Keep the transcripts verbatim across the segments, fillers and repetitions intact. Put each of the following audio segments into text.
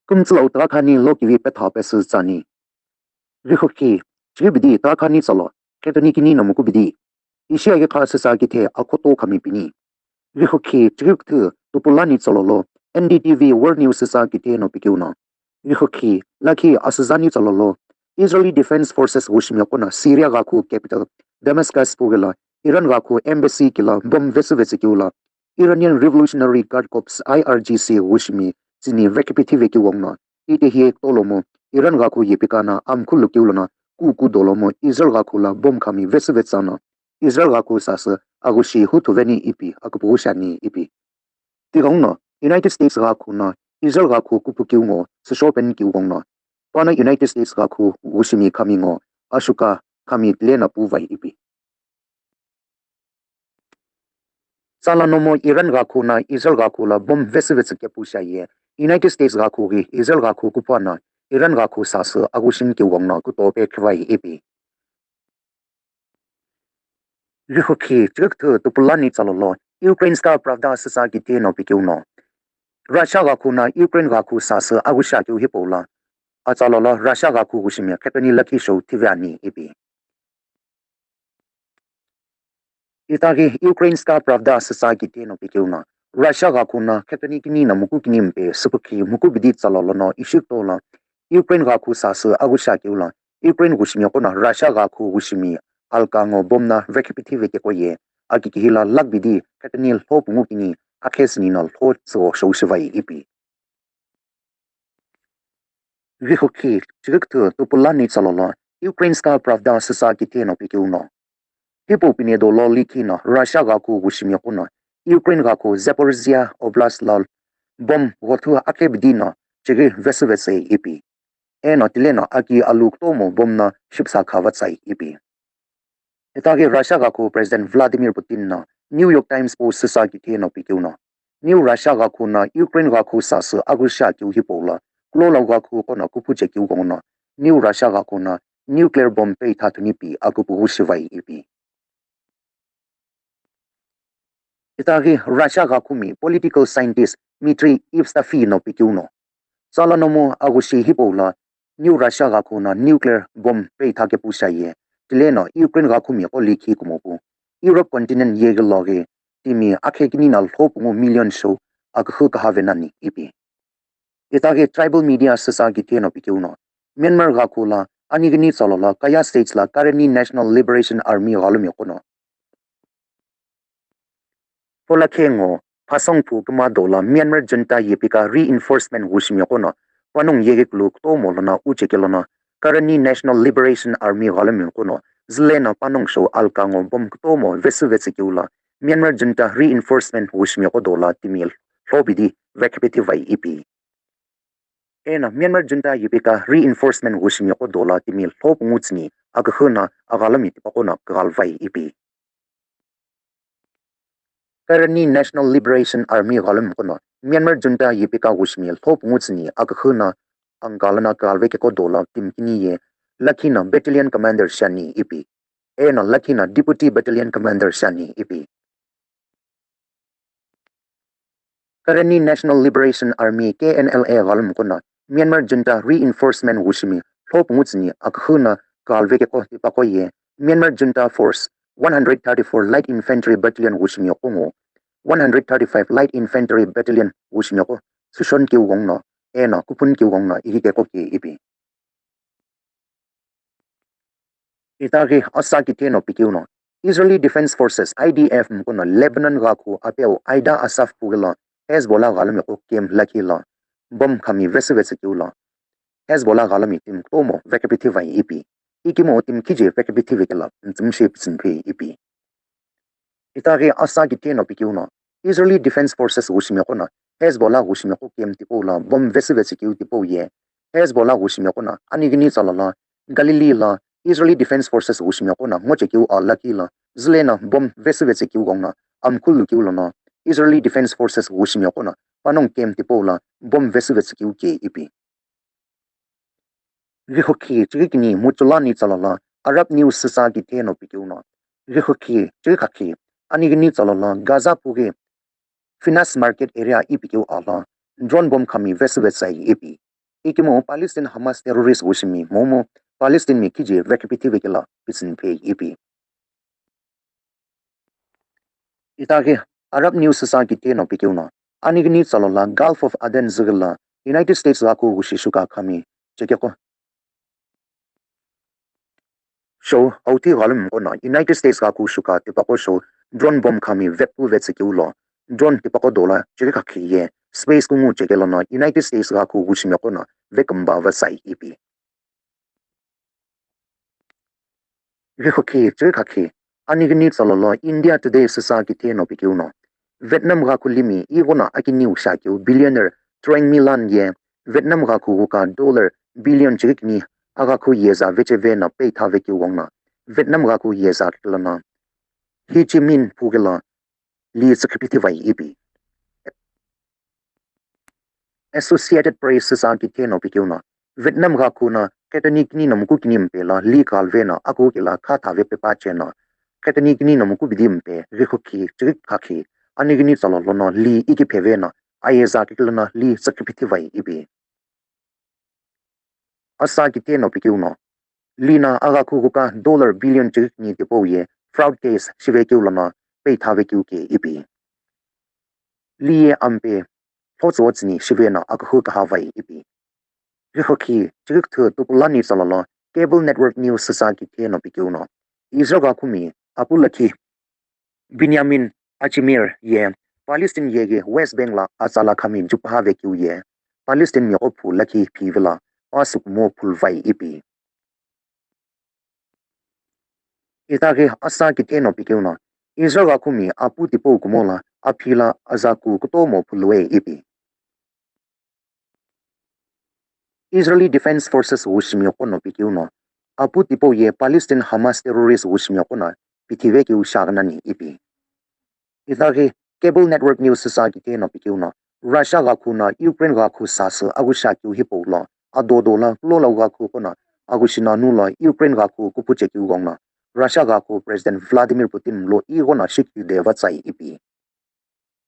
Kümtsülau tügha khani lokivi petha pesü tsüani. Rikhukhi, chighi bidi tügha khani tsalo, khetoni kini no muku bidi. Ishi aghi kha süsa kithe akhoto khami pini. Rikhukhi, chighi küthü tupulani tsalo lo, N D T V World News süsa kithe no pikeu no. Rikhukhi, lakhi asüzani tsalo lo, Israeli Defense Forces wushimi kona Syria ghakhu capital Damascus pughi la Iran ghakhu embassy kila bomb vesü vetsü keu la Iranian Revolutionary Guard Corps, I R G C, wushimi tsüni vekipithive keu wongno, ite hiye tolomo Iran ghakhu yepikana amkhulu keu lono kuku dolomo Israel ghakhu la bomb khami vesü vetsü no Israel ghakhu sasü aghushi huthu veni ipi, aküpüghu shani ipi. Tighenguno United States ghakhu no Israel ghakhu kuphu keu ngo süsho peni keu wongno, pano United States ghakhu wushimi khami ngo ashuka khami tile na pu vai ipi. Tsala nomo Iran ghakhu na Israel ghakhu la bomb vesü vetsü kepu shaye, United States ghakhu ghi Israel ghakhu kuphu na Iran ghakhu sasü aghushi keu wongno kutope khivai ipi. Rikhukhi chighi küthü tupulani tsalo lo Ukrainska Pravda süsa kithe no pikeu no. Russia ghakhu na Ukraine ghakhu sasü aghushi keu hipau la atsalo lo Russia ghakhu wushimi khetoni lakhi shou thive ani ipi. Itaghi Ukrainska Pravda süsa kithe no pikeu no, Russia ghakhu no khetoni kini no muku kini mpe süpükhi muku bidi tsalo lono ishi küto lo Ukraine ghakhu sasü aghushi keu lo Ukraine wushimi kona Russia ghakhu wushimi alka ngo bomb no vekipithive keko ye, akikihi la lakh bidi khetoni lho pungu kini akhe sini no lho tsügho shou shivai ipi. Rikhukhi chighi küthü tupulani tsalo lo Ukrainska Pravda süsa kithe no pikeu no. Hipau pine dolo likhi no Russia ghakhu wushimi kona Ukraine ghakhu Zaporizhia Oblast la bomb ghothu akhe bidi no chighi vesü vetsü ipi. Eno tile no aki alu kutomo bomb no shipsa khava tsai ipi. Itaghi Russia ghakhu President Vladimir Putin no New York Times Post süsa kithe no pikeu no. New Russia ghakhu no Ukraine ghakhu sasü aghushi keu hipau la, kulo lau ghakhu kono kuphu chekeu wongno, New Russia ghakhu no nuclear bomb peitha thuni pi aküpüghu shivai ipi. Itaghi Russia ghakhumi political scientist Dmitry Evstafi no pikeu no, tsala nomu aghushi hipau la New Russia ghakhu no nuclear bomb peitha kepu shaye, tile no Ukraine ghakhumi qo likhi kumopu Europe continent yeghi loghi timi akhe kini no lho pungu million shou aküxü kahave nani ipi. Itaghi tribal media süsa kithe no pikeu no, Myanmar ghakhu la anighini tsalo lo Kayah States la Karenni National Liberation Army ghalomi khuno, Pholakhe ngo phasongphu kümado la Myanmar junta yepika reinforcement wushimi khuno, panongu yeghi kulu kutomo lono uchekelo no Karenni National Liberation Army ghalomi khuno, züle no panongu shou alka ngo bomb kutomo vesü vetsü keu la Myanmar junta reinforcement wushimi khudo la timi lho bidi vekipithive ipi. Eno Myanmar junta yepika reinforcement wushimi khudo la timi lho pungu tsüni aküxü no aghalomi tipaqo no kughalvai ipi. Karenni National Liberation Army ghalomi khuno Myanmar junta yepika wushimi lho pungu tsüni aküxü no angkha lono kughalve kekhudo la timi kini ye lakhi no battalion commander shiani ipi. Eno lakhi no deputy battalion commander shiani ipi. Karenni National Liberation Army, K N L A ghalomi khuno Myanmar junta reinforcement wushimi lho pungu tsüni aküxü no kughalve kekho tipaqo ye Myanmar junta force one hundred thirty-four Light Infantry Battalion wushimi khuno, one hundred thirty-five Light Infantry Battalion wushimi khuno süshon keu wongno, eno kuphun keu wongno ighi kekho ke ipi. Itaghi asa kithe no pikeu no, Israeli Defense Forces, I D F, mkhuno Lebanon ghakhu apeu Aida Asaf pughi lo Hezbollah ghalomi khuno camp lakhi lo bomb khami vesü vetsü keu lo Hezbollah ghalomi timi kutomo vekipithive ipi. Ikemu timi khije vekipithive kelo mtsümshi pitsümphi ipi. Itaghi asa kithe no pikeu no, Israeli Defense Forces wushimi khuno Hezbollah wushimi khuno camp tipau lo bomb vesü vetsü keu tipau ye Hezbollah wushimi khuno anighini tsalo lo Galilee lo Israeli Defense Forces wushimi khuno ngochekeu a lakhi lo züle no bomb vesü vetsü keu wongno amkhulu keu lono Israeli Defense Forces wushimi khuno panongu camp tipau lo bomb vesü vetsü keu ke ipi. Rikhukhi chighi kini muchulani tsalo lo Arab News süsa kithe no pikeu no, rikhukhi chighi khakhi anighini tsalo lo Gaza pughi Finas Market area ipikeu a lo drone bomb khami vesü vetsü ipi. Ikemu Palestine Hamas terrorist wushimi momu Palestine mi kiji vekipithive kela pitsin phe ipi. Itaghi Arab News sa kitheno pikeu no, anigini tsalola Gulf of Aden züghila United States ghaku wushi shuka khami chekeko. Show auti ghalumko no United States ghaku shuka tipaqo show drone bomb khami vekpu vetsükeu lo drone tipaqo dola chekekakhi ye space kungu chekelo no United States ghaku wushimeko no vekümba vatsai ipi. Ghikhoki chirikakhi, anigini tsalolo India Today sisa kitheno pikeu no, Vietnam ghakhu limi ighono akiniu shakeu billionaire Truong My Lan ye Vietnam ghakhu ghuka dollar billion chirikini aghakhu yeza vecheve no peitha vekeu gongno Vietnam ghakhu yeza kikilano Ho Chi Minh phukelo li tsükhipithi vai ipi. Associated Press sisa kitheno pikeu no, Vietnam ghakhu no khetani kini no muku kini mpe lo li kalve no aku kela kha thave pepa che no, khetani kini no muku bidi mpe ghikhoki chirikakhi, anigini tsalolo no li ikipheve no, ayeza kikilano li tsükhipithi vai ipi. Asa kitheno pikeu no, lina aghakhu ghuka dollar billion chirikini tipau ye fraud case shivekeu lono peitha vekeu ke ipi. Li ye ampe thotsuwo tsüni shive no akühü kaha vai ipi. Ghikhoki chirikthü tupulani tsalolo Cable Network News sisa kitheno pikeu no, Israel ghakhumi apu lakhi Benjamin Achimir ye Palestine yeghi West Bank lo atsala khami jupaha vekeu ye Palestine miqo phu lakhi phivilo pa sukumo phulvai ipi. Itaghi asa kitheno pikeu no, Israel ghakhumi apu tipau kumo lo aphilo azaku kutomo phulue ipi. Israeli Defense Forces wushimiqo no pikeu no, apu tipau ye Palestine Hamas terrorist wushimiqo no pithive keu shaghinani ipi. Itaghi Cable Network News sisa kitheno pikeu no, Russia ghakhu no Ukraine ghakhu sasü aghusha keu hipau lo adodo lo kulo lo ghakhu kono aghushi nanu lo Ukraine ghakhu kupuche keu gongno Russia ghakhu President Vladimir Putin mlo ighono shikide vatsai ipi.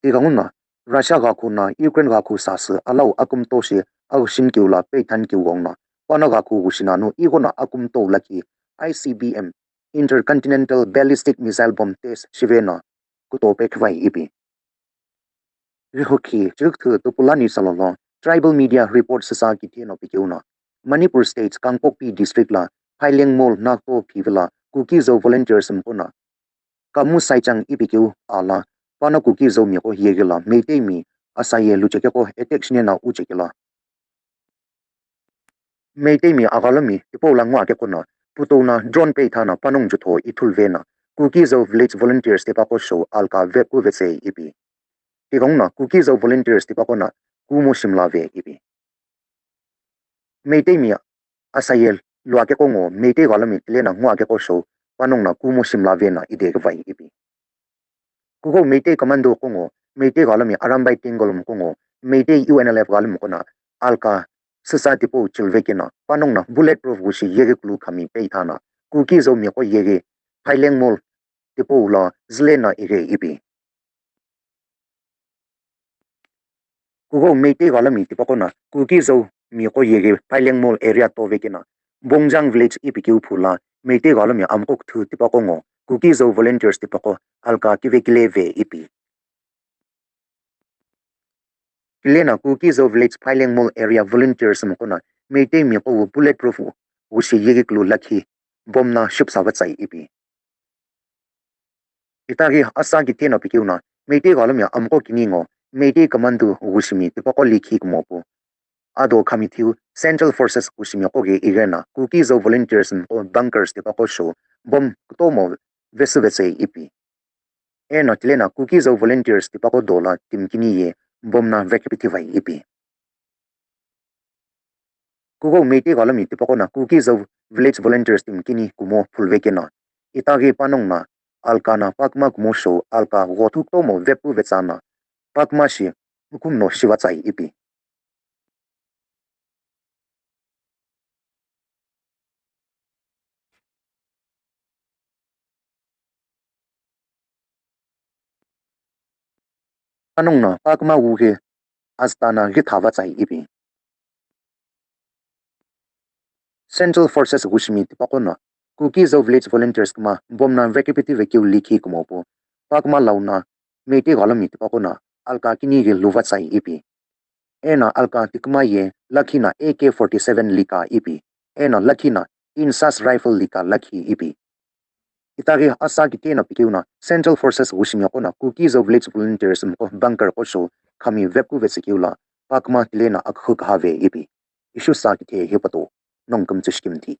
Tighenguno Russia ghakhu no Ukraine ghakhu sasü alau akumto shi aghushin keu lo peithan keu gongno pano ghakhu ghushi nanu ighono akumto lakhi I C B M, Intercontinental Ballistic Missile Bomb test shive no kutope khivai ipi. Ghikhoki chirikthü tupulani tsalolo Tribal Media Report sisa kitheno pikeu no, Manipur State Kangpokpi District lo Phaileng Mol nakto phivilo Kuki-Zo volunteers mqo no Kamu Saichang ipikeu alo pano Kuki-Zo miqo yeghi lo Meitei mi asaye luchekeko attack shineno uchekelo. Meitei mi aghalomi tipau lo ngu akeqo no putou no drone peitha no panongu jutho ithulve no Kuki-Zo village volunteers tipaqo show alka vekuvetsei ipi. Tighenguno Kuki-Zo volunteers tipaqo no kumo shimlave ipi. Meitei mi asaye luakeqo ngo Meitei ghalomi tile no ngu akeqo show panongu no kumo shimlave no ideghi vai ipi. Kughou Meitei commando qo ngo Meitei ghalomi Arambai Tenggol mqo ngo Meitei U N L F ghalumqo no alka sisa tipau chilvekeno panongu no bullet proof wushi yeghi kulu khami peitha no Kuki-Zo miqo yeghi Phaileng Mol tipau lo züle no ighi ipi. Kughou Meitei ghalomi tipaqo no Kuki-Zo miqo yeghi Phaileng Mol area tovekeno Bongjang village ipikeu phu lo Meitei ghalomi amqo kuthu tipaqo ngo Kuki-Zo volunteers tipaqo alka kivekile ve ipi. Tile no Kuki-Zo village Phaileng Mol area volunteers mqo no Meitei miqo wu bullet proof wushi yeghi kulu lakhi bomb no shupsa vatsai ipi. Itaghi asa kitheno pikeu no Meitei ghalomi amqo kini ngo Meitei commando wushimi tipaqo likhi kumo pu ado khami thiu Central Forces wushimiqo ghi ighi no Kuki-Zo volunteers mqo bunkers tipaqo show bomb kutomo vesüvetsei ipi. Eno tile no Kuki-Zo volunteers tipaqo dolo timi kini ye bomb no vekipithivai ipi. Kughou Meitei ghalomi tipaqo no Kuki-Zo village volunteers timi kini kumo phulvekeno itaghi panongu no alka no pakuma kumo show alka ghothu kutomo vepuvetsa no pakuma shi mukumuno shivatsai ipi. Panongu no pakuma wu ghi azta no ghitha vatsai ipi. Central Forces wushimi tipaqo no Kuki-Zo Village Volunteers kma bomb no vekipiti vekeu likhi kumopu, pakma launa Meitei ghalomi tipaqo no alka kini ghi luvatsai ipi. Eno alka tikuma ye lakhi no A K forty-seven lika ipi. Eno lakhi no INSAS rifle lika lakhi ipi. Itaghi asa kite no pikeu no Central Forces wushimi qo no Kuki-Zo Village Volunteers mqo bunker qo sho khami vekuvetsükeu lo pakma tile no akhu kahave ipi. Ishu sa kithe hipato nongu kümtsü shikimthi.